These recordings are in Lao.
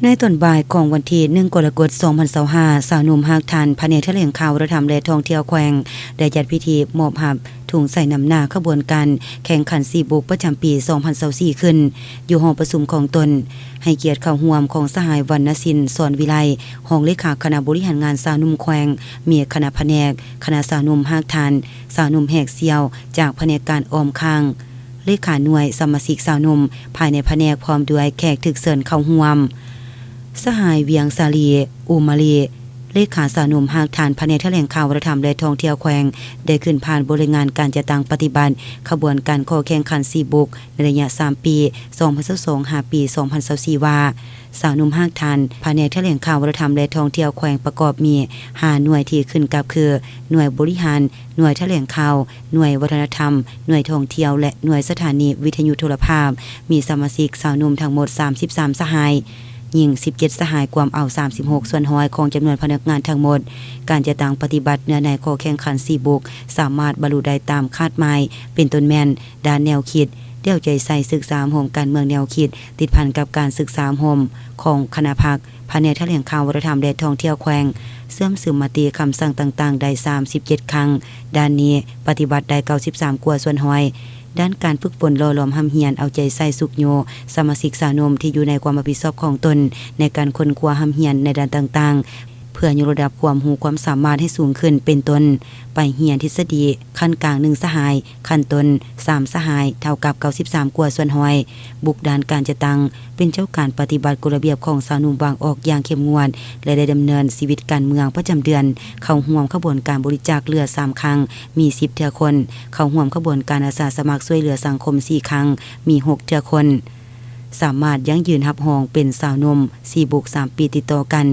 ໃນຕອນບ່າຍຂອງວັນທີໜຶ່ງ ກໍລະກົດ ສອງພັນຊາວຫ້າ ຊາວໜຸ່ມຮາກຖານພະແນກຖະແຫຼງຂ່າວ ວັດທະນະທຳ ແລະ ທ່ອງທ່ຽວແຂວງ ໄດ້ຈັດພິທີມອບຮັບທຸງໄຊນຳໜ້າຂະບວນການແຂ່ງຂັນສີ່ບຸກປະຈຳປີສອງພັນຊາວສີ່ຂຶ້ນ ຢູ່ຫໍປະຊຸມຂອງຕົນ, ໃຫ້ກຽດເຂົ້າຮ່ວມຂອງສະຫາຍ ວັນນະສິນ ສອນວິໄລ ຮອງເລຂາຄະນະບໍລິຫານງານຊາວໜຸ່ມແຂວງ, ມີຄະນະພະແນກ, ຄະນະຊາວໜຸ່ມຮາກຖານ, ຊາວໜຸ່ມແຫກສ່ຽວຈາກພະແນກການອ້ອມຂ້າງ, ເລຂາໜ່ວຍ, ສະມາຊິກຊາວໜຸ່ມພາຍໃນພະແນກ ພ້ອມດ້ວຍແຂກຖືກເຊີນເຂົ້າຮ່ວມ. ສະຫາຍ ວຽງສາລີ ອຸມາລີ ເລຂາຊາວໜຸ່ມຮາກຖານພະແນກຖະແຫຼງຂ່າວ ວັດທະນະທຳ ແລະ ທ່ອງທ່ຽວແຂວງ ໄດ້ຂຶ້ນຜ່ານບົດລາຍງານການຈັດຕັ້ງປະຕິບັດຂະບວນການຂໍ້ແຂ່ງຂັນສີ່ບຸກໃນໄລຍະສາມປີ ສອງພັນຊາວສອງ ຫາປີສອງພັນຊາວສີ່ ວ່າ ຊາວໜຸ່ມຮາກຖານພະແນກຖະແຫຼງຂ່າວ ວັດທະນະທຳ ແລະ ທ່ອງທ່ຽວແຂວງ ປະກອບມີຫ້າໜ່ວຍທີ່ຂຶ້ນກັບຄື ໜ່ວຍບໍລິຫານ, ໜ່ວຍຖະແຫຼງຂ່າວ, ໜ່ວຍວັດທະນະທຳ, ໜ່ວຍທ່ອງທ່ຽວ ແລະ ໜ່ວຍສະຖານີວິທະຍຸໂທລະພາບ, ມີສະມາຊິກຊາວໜຸ່ມທັງໝົດສາມສິບສາມສະຫາຍ, ຍິງສິບເຈັດສະຫາຍ, ກວມເອົາສາມສິບຫົກສ່ວນຮ້ອຍຂອງຈຳນວນພະນັກງານທັງໝົດ. ການຈັດຕັ້ງປະຕິບັດເນື້ອໃນຂໍ້ແຂ່ງຂັນສີ່ບຸກ ສາມາດບັນລຸໄດ້ຕາມຄາດໝາຍ ເປັນຕົ້ນແມ່ນ ດ້ານແນວຄິດ, ໄດ້ເອົາໃຈໃສ່ສຶກສາຮ່ວມການເມືອງແນວຄິດ ຕິດພັນກັບການສຶກສາຮ່ວມຂອງຄະນະພັກ, ພະແນກຖະແຫຼງຂ່າວ ວັດທະນະທຳ ແລະ ທ່ອງທ່ຽວແຂວງ, ເຊື່ອມຊຶມມະຕິຄຳສັ່ງຕ່າງໆໄດ້ສາມສິບເຈັດຄັ້ງ. ດ້ານນີ້ປະຕິບັດໄດ້ເກົ້າສິບສາມກວ່າສ່ວນຮ້ອຍ. ດ້ານການຝຶກຝົນຫຼໍ່ຫຼອມຮ່ຳຮຽນ ເອົາໃຈໃສ່ຊຸກຍູ້ສະມາຊິກຊາວໜຸ່ມທີ່ຢູ່ໃນຄວາມຮັບຜິດຊອບຂອງຕົນ ໃນການຄົ້ນຄວ້າຮ່ຳຮຽນໃນດ້ານຕ່າງໆ ເພື່ອຍົກລະດັບຄວາມຮູ້ຄວາມສາມາດໃຫ້ສູງຂຶ້ນ ເປັນຕົ້ນ ໄປຮຽນທິດສະດີຂັ້ນກາງໜຶ່ງສະຫາຍ, ຂັ້ນຕົ້ນສາມສະຫາຍ ເທົ່າກັບເກົ້າສິບສາມກວ່າສ່ວນຮ້ອຍ. ບຸກດ້ານການຈັດຕັ້ງ ເປັນເຈົ້າການປະຕິບັດກົດລະບຽບຂອງຊາວໜຸ່ມວາງອອກຢ່າງເຂັ້ມງວດ ແລະ ໄດ້ດຳເນີນຊີວິດການເມືອງປະຈຳເດືອນ, ເຂົ້າຮ່ວມຂະບວນການບໍລິຈາກເລືອດສາມຄັ້ງ ມີສິບເທື່ອຄົນ, ເຂົ້າຮ່ວມຂະບວນການອາສາສະໝັກຊ່ວຍເຫຼືອສັງຄົມສີ່ຄັ້ງ ມີຫົກເທື່ອຄົນ. ສາມາດຢັ້ງຢືນຮັບຮອງເປັນຊາວໜຸ່ມສີ່ບຸກສາມປີຕິດຕໍ່ກັນ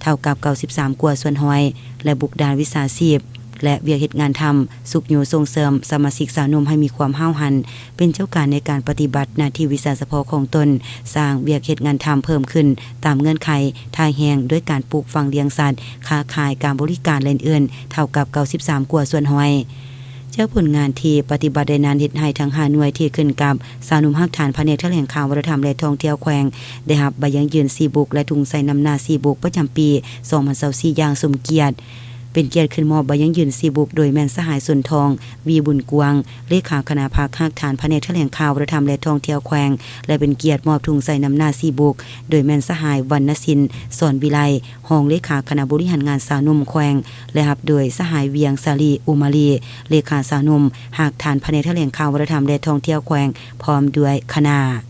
ເທົ່າກັບເກົ້າສິບສາມກວ່າສ່ວນຮ້ອຍ ແລະ ບຸກດ້ານວິຊາຊີບ ແລະ ວຽກເຮັດງານທຳ, ຊຸກຍູ້ສົ່ງເສີມສະມາຊິກຊາວໜຸ່ມໃຫ້ມີຄວາມຫ້າວຫັນ, ເປັນເຈົ້າການໃນການປະຕິບັດໜ້າທີ່ວິຊາສະເພາະຂອງຕົນ, ສ້າງວຽກເຮັດງານທຳເພີ່ມຂຶ້ນຕາມເງື່ອນໄຂ, ທ່າແຮງດ້ວຍການປູກຝັງລ້ຽງສັດ, ຄ້າຂາຍ, ການບໍລິການ ແລະ ອື່ນໆ ເທົ່າກັບເກົ້າສິບສາມກວ່າສ່ວນຮ້ອຍ. ຈາກຜົນງານທີ່ປະຕິບັດໄດ້ນັ້ນ ເຮັດໃຫ້ທັງຫ້າໜ່ວຍທີ່ຂຶ້ນກັບຊາວໜຸ່ມຮາກຖານພະແນກຖະແຫຼງຂ່າວ ວັດທະນະທຳ ແລະ ທ່ອງທ່ຽວແຂວງ ໄດ້ຮັບໃບຢັ້ງຢືນສີ່ບຸກ ແລະ ທຸງໄຊນຳໜ້າສີ່ບຸກປະຈຳປີສອງພັນຊາວສີ່ຢ່າງສົມກຽດ. ເປັນກຽດຂຶ້ນມອບໃບຢັ້ງຢືນສີ່ບຸກ ໂດຍແມ່ນສະຫາຍ ສົນທອງ ວີບຸນກວາງ ເລຂາຄະນະພັກຮາກຖານພະແນກຖະແຫຼງຂ່າວ ວັດທະນະທຳ ແລະ ທ່ອງທ່ຽວແຂວງ ແລະ ເປັນກຽດມອບທຸງໄຊນຳໜ້າສີ່ບຸກ ໂດຍແມ່ນສະຫາຍ ວັນນະສິນ ສອນວິໄລ ຮອງເລຂາຄະນະບໍລິຫານງານຊາວໜຸ່ມແຂວງ ແລະ ຮັບໂດຍສະຫາຍ ວຽງສາລີ ອຸມາລີ ເລຂາຊາວໜຸ່ມຮາກຖານພະແນກຖະແຫຼງຂ່າວ ວັດທະນະທຳ ແລະ ທ່ອງທ່ຽວແຂວງ ພ້ອມດ້ວຍຄະນະ.